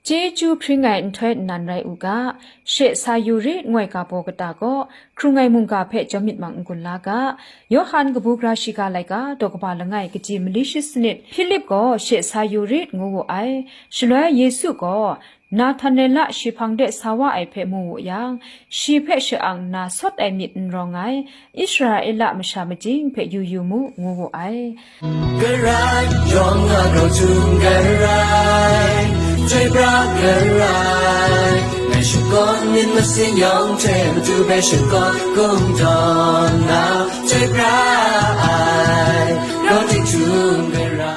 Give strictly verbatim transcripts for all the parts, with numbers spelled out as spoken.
Chyeju hpring ai nhtoi nnan rai u ga, she sa yu rit ngoi ga baw kata gaw, hkrung ai mungga hpe chyawm myit mang n-gun la ga, Yawhan kabu gara shiga laika daw kaba langai kaji mali shi sanit, Hpilip gaw she sa yu rit ngu wu ai. Shaloi Yesu gaw, Nahtanela shi hpang de sa wa ai hpe mu wu yang, shi hpe sha-ang nna sawt ai myit n rawng ai, Israela masha majing hpe yu yu mu, ngu wu ai. Karai, yawng a grau htum karai, chyoi pra karai, ngai shakawn myit masin yawng hte matu hpe shakawn kungdawn na, chyoi pra ai, grau htum karai.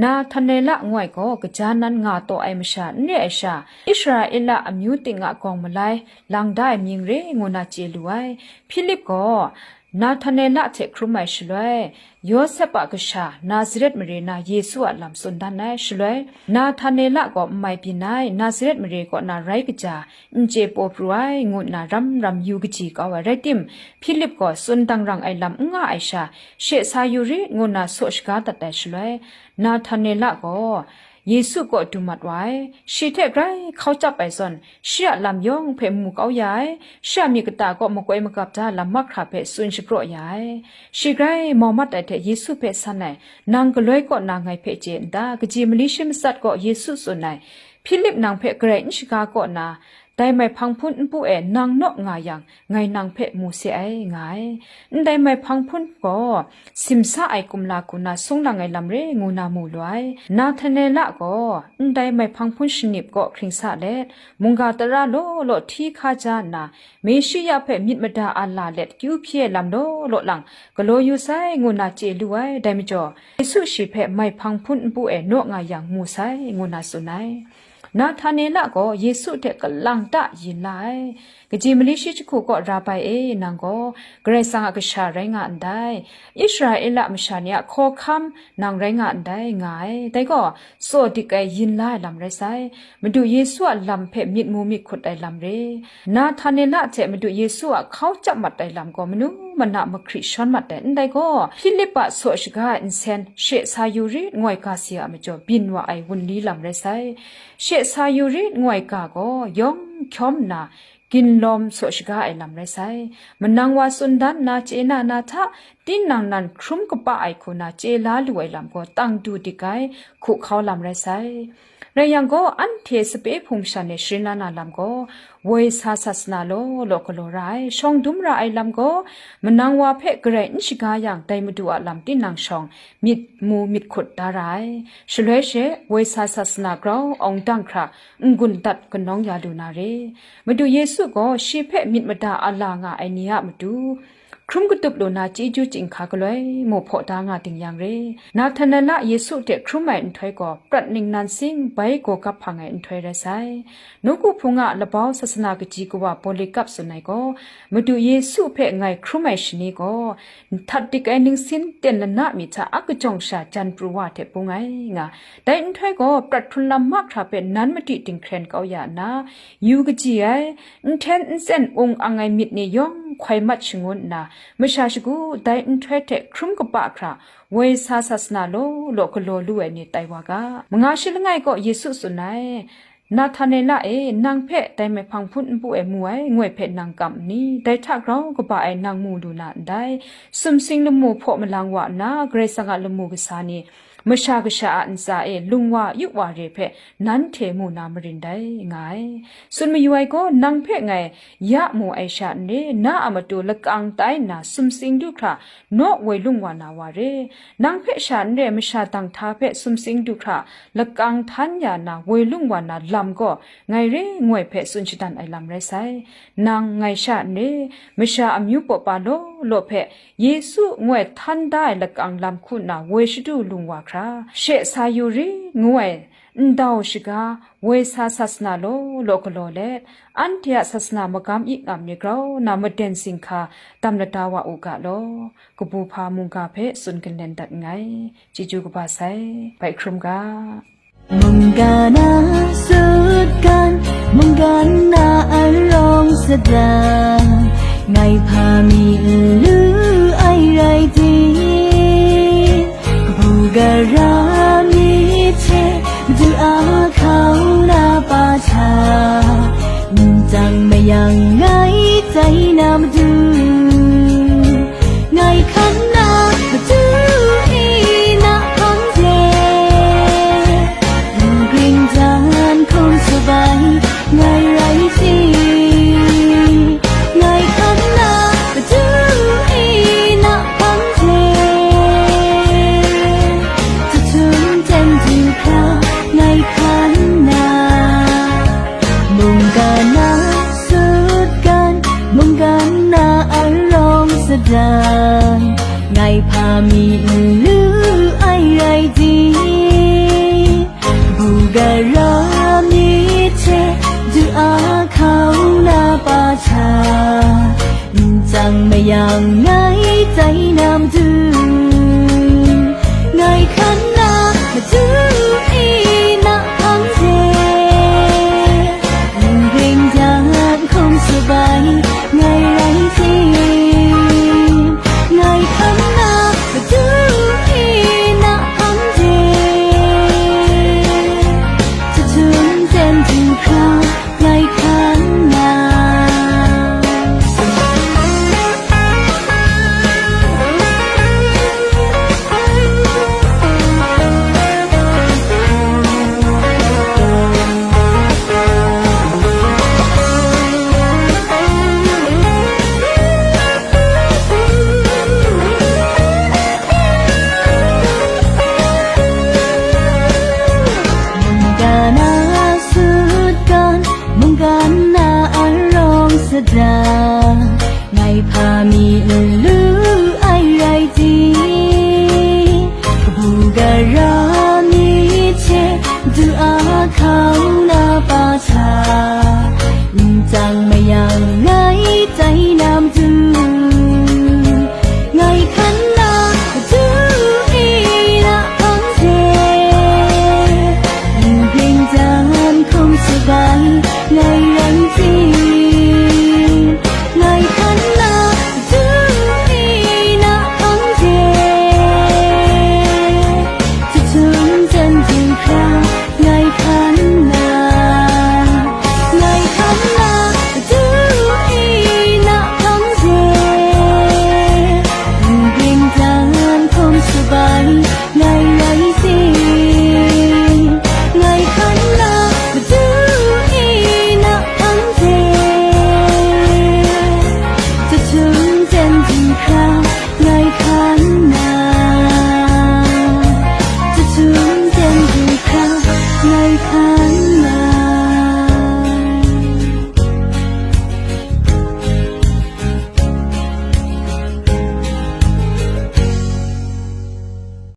Nahtanela ngu ai gaw, kaja nan nga taw ai masha n re ai sha, Israela amyu ting a gawng malai, lang da ai mying re ngu na chye lu ai. Hpilip gaw Nahtanela hte hkrum ai shaloi, Yawsep a kasha Nazaret mare na Yesu a lam tsun dan ai shaloi, Nahtanela gaw n mai byin ai, Nazaret mare kaw na rai kaja, n chye paw pru ai, ngu nna ram ram yu kaji kau ai. Rai tim, Hpilip gaw tsun dangrang ai lam n nga ai sha, she sa yu rit, ngu nna saw shaga dat ai shaloi, Nahtanela gaw, Yesu kaw du mat wa ai, shi hte grai hkau chyap ai zawn, shi a lam yawng hpe mu kau ya ai, shi a myit kata kaw makoi magap da lam mahkra hpe tsun shapraw ya ai. Shi grai mau mat ai hte Yesu hpe san ai, nang galoi kaw na ngai hpe chye n ta? Kaji mali shi matsat gaw Yesu tsun ai, Hpilip nang hpe garai n shaga kaw na, dai mai hpang hpun npu e nang naw nga yang, ngai nang hpe mu se ai, nga ai. Ndai mai hpang hpun gaw, simsa ai kumla hku na sung lang ai lam re ngu na mu lu ai. Nahtanela gaw, ndai mai hpang hpun shanip kaw hkring sa let, mungga tara law law hti hka ja nna, Meshiya hpe myit mada a la let kyu hpyi ai lam law law lang, galaw yu sai, ngu na chye lu ai. Dai majaw, Yesu shi hpe mai hpang hpun npu e naw nga yang mu sai, ngu na tsun ai. Nahtanela gaw Yesu hte kalang ta yin la ai. Kaji mali shi jahku gaw, Rabai e, nang gaw Karai Kasang a Kasha rai nga ndai, Israela masha ni a hkawhkam nang rai nga ndai, nga ai. Dai gaw, tsaw dik ai yin la ai lam rai sai, Madu Yesu a lam hpe myit mu myit hkut ai lam re. Nahtanela hte Madu Yesu a hkau chyap mat ai lam gaw manu mana mahkri shawn mat ai, ndai gaw, Hpilip a saw shaga ai nsen, she sa yu rit ngoi ga si a majaw byin wa ai wunli lam rai sai. She sa yu rit ngoi ga gaw yawng hkyawm nna, ginlawm saw shaga ai lam rai sai. Manang wa tsun dan na chye na na hta, tinang nan hkrum kaba ai hku na chye la lu ai lam gaw, tang du dik ai, hku hkau lam rai sai. Rai yang gaw, anhte sape hpung shan e sharin la na lam gaw, woi sa sasana law law galaw ra ai, shawng dum ra ai lam gaw, manang wa hpe garai n shaga yang, dai Madu a lam tinang shawng myit mu myit hkut da ra ai. Shaloi she, woi sa sasana grau awng dang hkra n-gun dat kanawng ya lu na re. Madu Yesu gaw shi hpe myit mada a la nga ai ni a matu, hkrum katup lu na chyeju chyinghka galoi mu hpaw da nga ding yang re. Nahtanela Yesu hte hkrum ai nhtoi gaw, prat ningnan sing bai gaw gap hpang ai nhtoi rai sai. Nawku Hpung a labau sasana kaji kawa Polikap tsun ai gaw, Madu Yesu hpe ngai hkrum ai shani gaw, htat dik ai ningsin ten lana mi hta a kajawng sha jan pru wa hte bung ai, nga. Dai nhtoi gaw, prat hkrun lam mahkra hpe nan madi dinghkren kau ya nna, yu kaji ai, nhten ntsen ung ang ai myit ni yawng hkoi mat shangun nna, masha shagu dai nhtoi hte hkrum kaba hkra, woi sa sasana law law galaw lu ai ni tai wa ga. Manga shi langai gaw Yesu tsun ai, Nahtanela e, nang hpe dai mai hpang hpun npu e mu ai ngoi hpe nang kam n ni? Dai hta grau kaba ai nang mu lu na ndai? Sumsing lamu hpaw malang wa nna, Karai Kasang a lamu kasa ni, Masha Kasha a ntsa e lung wa yu wa re hpe nanhte mu na marin dai, nga ai. Tsun mayu ai gaw, nang hpe ngai ya mu ai sha n re, na a matu lakang tai nna sumsing du hkra, naw woi lung wa na wa re. Nang hpe sha n re, masha dang hta hpe sumsing du hkra, lakang htan ya na woi lung wa na lam gaw, ngai re ngoi hpe tsun shadan ai lam rai sai. Nang ngai sha n re, masha amyu paw pa law law hpe, Yesu ngoi htan da ai lakang lam hku nna woi shadu lung wa hkra, she sa yu rit ngu ai ndau shaga, woi sa sasana law law galaw let, anhte a sasana magam ikngam ni grau na maden zinghka dam lada wa u ga law, kabu hpa mungga hpe tsun kanlen dat nngai. Chyeju kaba sai, bai hkrum ga. Mungga na sutgan, mungga na arawng sadan, ngai hpa mi n lu ai rai tim, kabu gara mi hte, Madu a hkau na pa Mi n lu ai rai di, bu gara mi hte du a hkau na pa hta, n tsang mayang na